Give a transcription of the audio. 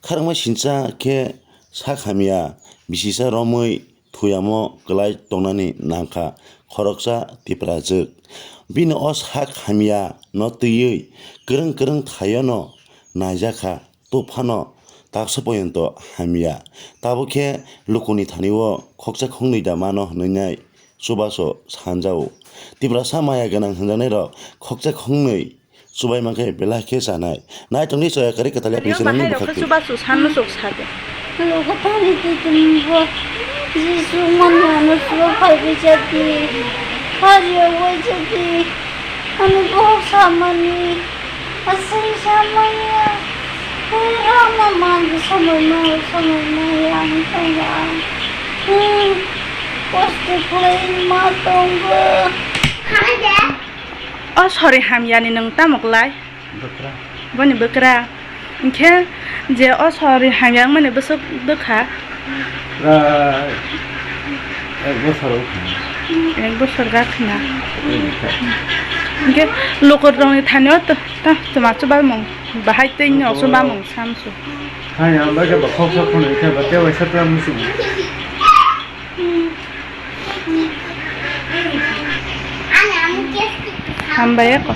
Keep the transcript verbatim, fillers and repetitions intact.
Kharokma sincha khe sak hamya bisisa romwi thuyamo kwlai tongnani nangkha khoroksa Tiprajwk. Bini o sak hamya no twiwi kwrwng kwrwng thaio no naijakha, tophano taksa poyonto hamya. Tabuk khe lukuni thani o khoksa khongnwi da mano hwnwi nai chubachu sanjao. Tiprasa maya gwnang hwnjaknai rok khoksa khongnwi chubai mankhe belai khe chanai. Naitongdi Choya Kwrwi Kwtalya Pini channel ni bwkhak twi. Chubachu sanno chuk sadi. Logo thani twi tini bo Jisu mani ano chuba phaibai jadi. Phariya wai jadi. Ani bohok samani. Asai samaya. Rama mangi samai ma samai ma yang tongwa. Kosto khlai ma tongwa. O sori hamyani nwng tamo klai? Bwkra. Boni bwkra. Hinkhe je o sori hamya wngmani bwswk bwkha? Prai ek bosor wngkha. Ek bosor gakhna. Hinkhe lukurokni thani o to, to, twma chubamung bahai tei no chubamung samsu. Hai ang bagwi bo khok sok khwnwi khe bo tei waisa twlang muchungo. Hambai ako.